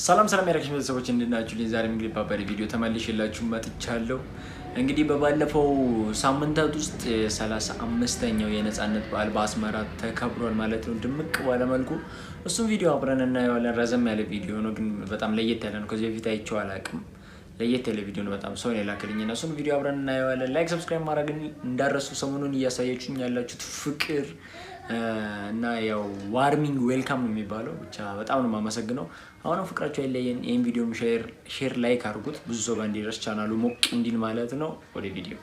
ሰላም ሰላም ያረክሽ ቤተሰቦች እንዴት ናችሁ? ዛሬም እንግዲህ ባባሪ ቪዲዮ ተመልሼላችሁ መጥቻለሁ። እንግዲህ በባለፈው ሳምንታት ውስጥ 35ኛው የነጻነት በዓል በአስመራ ተከብሯል ማለት ነው፣ ድምቅ ባለ መልኩ። እሱም ቪዲዮ አብረን እናየዋለን። ረዘም ያለ ቪዲዮ ነው፣ ግን በጣም ለየት ያለ ነው። ከዚህ በፊት አይቼው አላውቅም። ለየት ያለ ቪዲዮ ነው። በጣም ሰው የላከልኝ እና እሱን ቪዲዮ አብረን እናየዋለን። Like፣ subscribe ማድረግ እንዳረሱ። ሰሞኑን እያሳያችሁኝ ያላችሁት ፍቅር እና ያው warming welcome ነው የሚባለው። ብቻ በጣም ነው የማመሰግነው። አሁንም ፍቅራችሁ አይለየን። ይህን ቪዲዮም share፣ like አድርጉት ብዙ ሰው ጋር እንዲደርስ ቻናሉ ሞቅ እንዲል ማለት ነው። ወደ ቪዲዮ።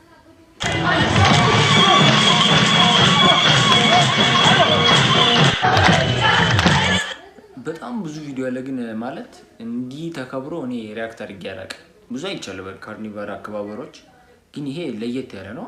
በጣም ብዙ ቪዲዮ አለ፣ ግን ማለት እንዲህ ተከብሮ እኔ react አድርጌ አላውቅም። ብዙ አይቻለሁ በካርኒቫል አከባበሮች፣ ግን ይሄ ለየት ያለ ነው።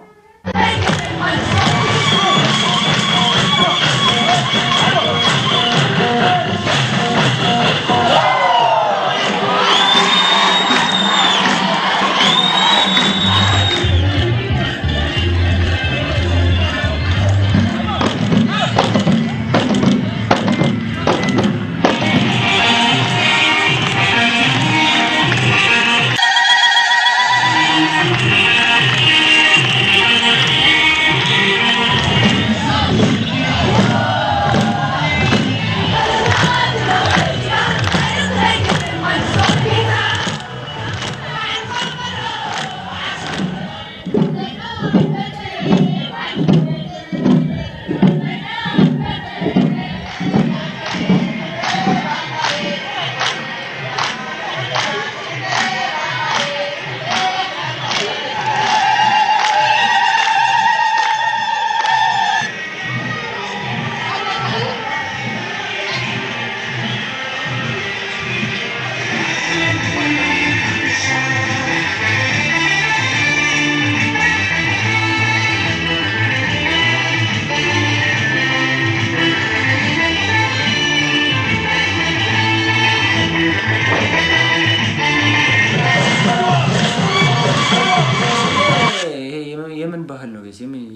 የምን ባህል ነው?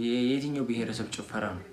የየትኛው ብሔረሰብ ጭፈራ ነው?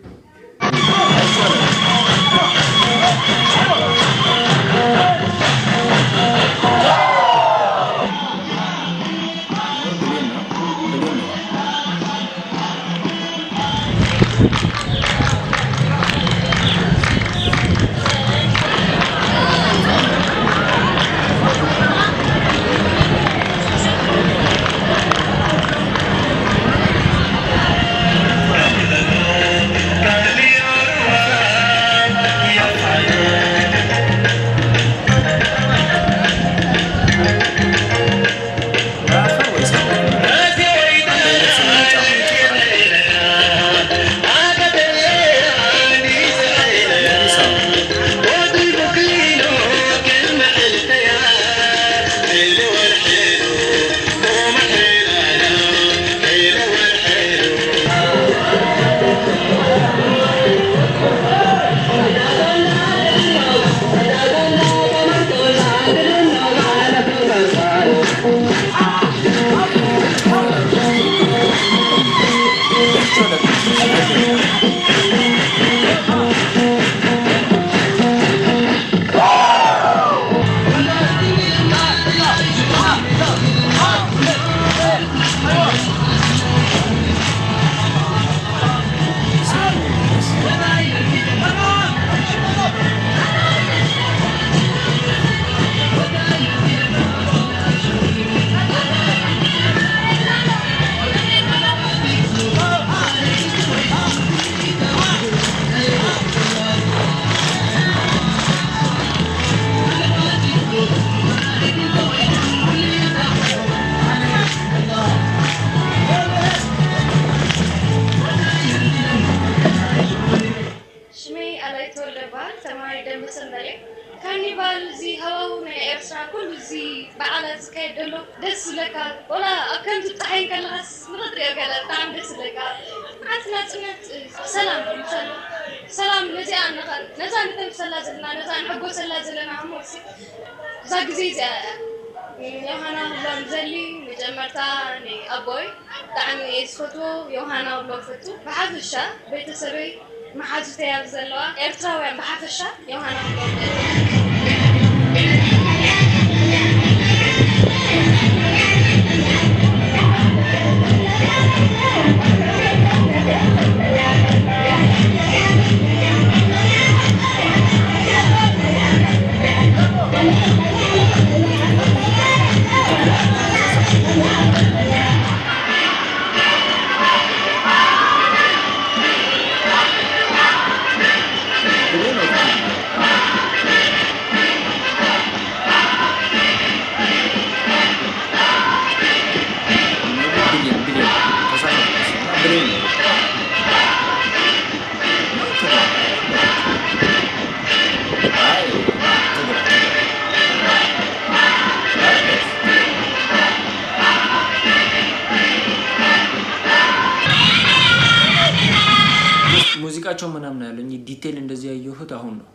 ሽመይ ኣላይ ተወልደ በሃል፣ ተማሃሪ ደንበ ሰንበሬ። ካርኒቫል እዚ ሃዋህው ናይ ኤርትራ ኩሉ እዚ በዓላት ዝካየድ ዘሎ ደስ ዝብለካ፣ ወላ ኣብ ከምዚ ፀሓይ ከለኻስ ንኽትሪኦ ገለ ብጣዕሚ ደስ ዝብለካ። መዓልቲ ናፅነት ሰላም እዩ፣ ሰላም ነዚኣ ነዛ ንተንፍሰላ ዘለና፣ ነዛ ንሕጎሰላ ዘለና። እሞ እዛ ግዜ እዚኣ ዮሃና ክብሎም ዘሊ መጀመርታ ኣቦይ ብጣዕሚ እየ ዝፈትዎ፣ ዮሃና ክብሎም ፈቱ። ብሓፈሻ ቤተሰበይ፣ መሓዙተይ ኣብ ዘለዋ ኤርትራውያን ብሓፈሻ ዮሃና ክብሎም ዘሊ። ሙዚቃቸው ምናምን ያለኝ detail እንደዚህ ያየሁት አሁን ነው።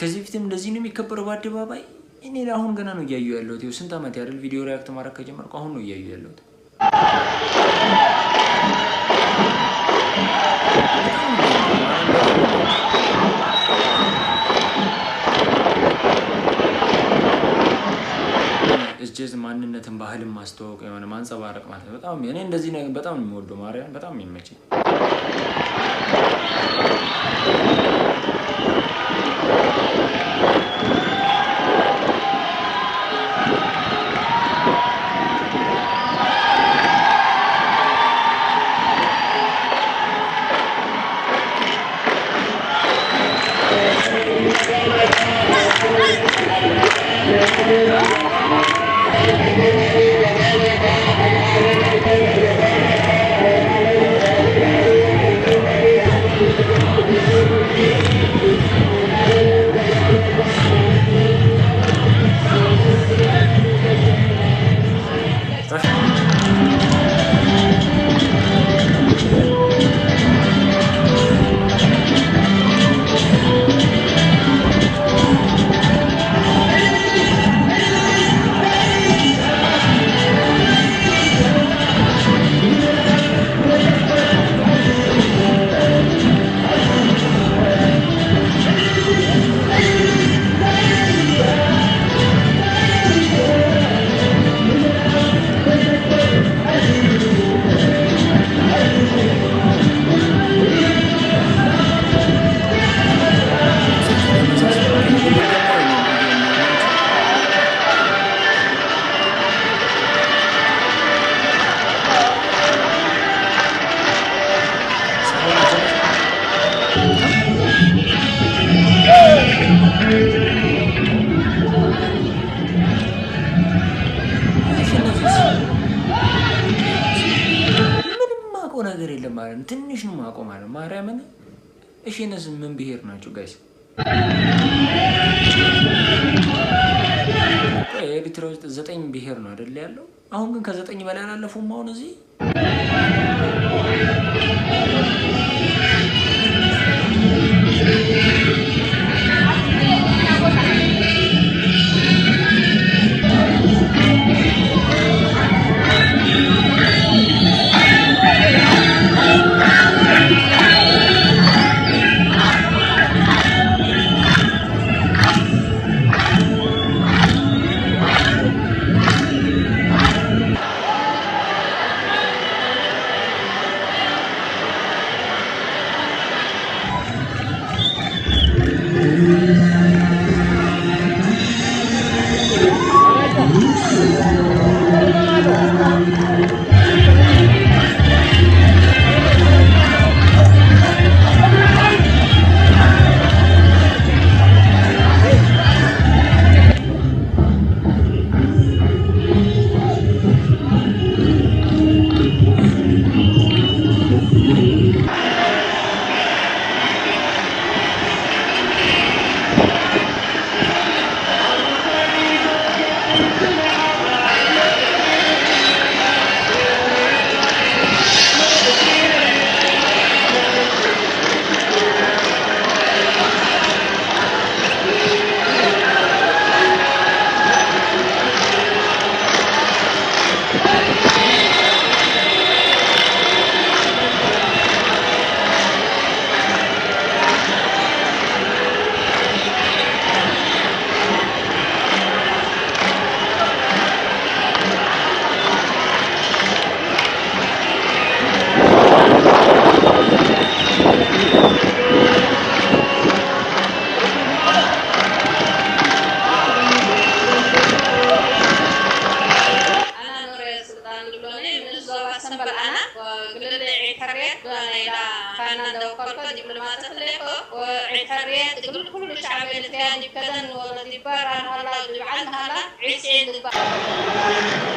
ከዚህ በፊትም እንደዚህ ነው የሚከበረው በአደባባይ። እኔ አሁን ገና ነው እያዩ ያለሁት። ይኸው ስንት ዓመት ያደል ቪዲዮ react ማድረግ ከጀመርኩ አሁን ነው እያዩ ያለሁት። እጀዝ ማንነትን ባህልን ማስተዋወቅ የሆነ ማንጸባረቅ ማለት ነው። በጣም እኔ እንደዚህ ነገር በጣም ነው የምወደው። ማርያም በጣም የሚመቸኝ። ምንም ማውቀው ነገር የለም ማለት ነው። ትንሽ ነው ማውቀው ማለት ነው። ማርያምን። እሺ እነዚህ ምን ብሄር ናቸው guys? ኤሪትራ ውስጥ 9 ብሄር ነው አይደል ያለው? አሁን ግን ከ9 በላይ አላለፉም። አሁን እዚህ ኢትዮጵያ ዲብ ከደን ወለ ዲብ በራን ሃላ ዲብ ዓድ ሃላ ዕስዒ ልግባእ።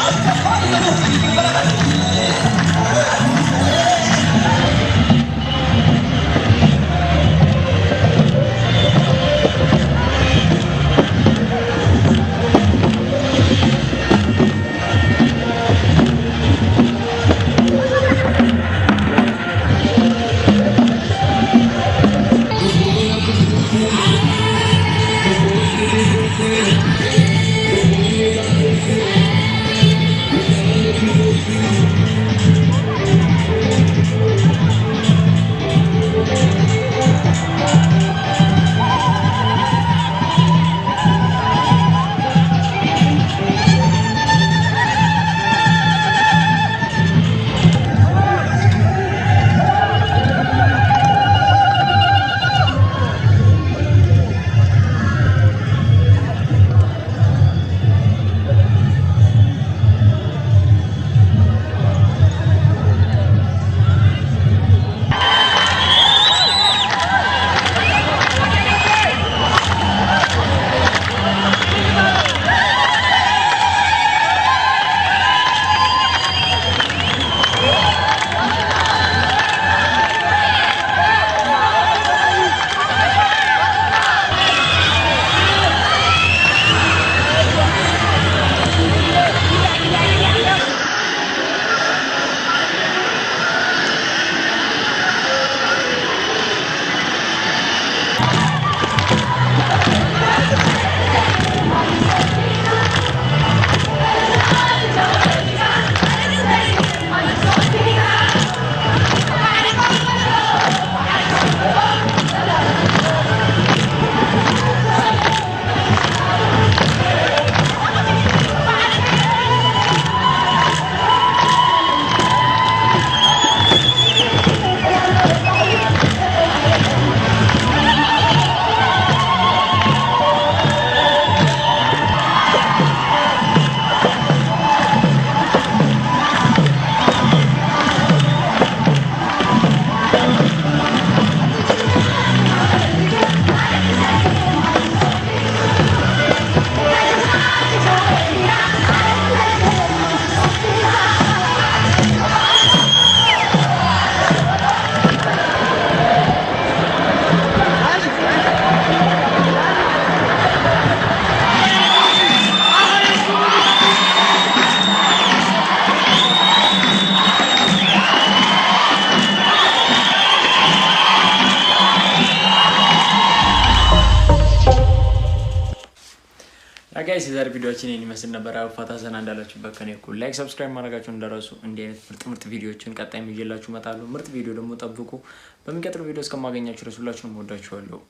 I'm Guys፣ የዛሬ ቪዲዮችን ይህን ይመስል ነበር። ፋታ ዘና እንዳላችሁበት ከኔ እኩል like፣ subscribe ማድረጋችሁን እንዳትረሱ። እንዲህ አይነት ምርጥ ምርጥ ቪዲዮችን ቀጣይ ይዤላችሁ እመጣለሁ። ምርጥ ቪዲዮ ደግሞ ጠብቁ። በሚቀጥለው ቪዲዮ እስከማገኛችሁ ድረስ ሁላችሁንም እወዳችኋለሁ።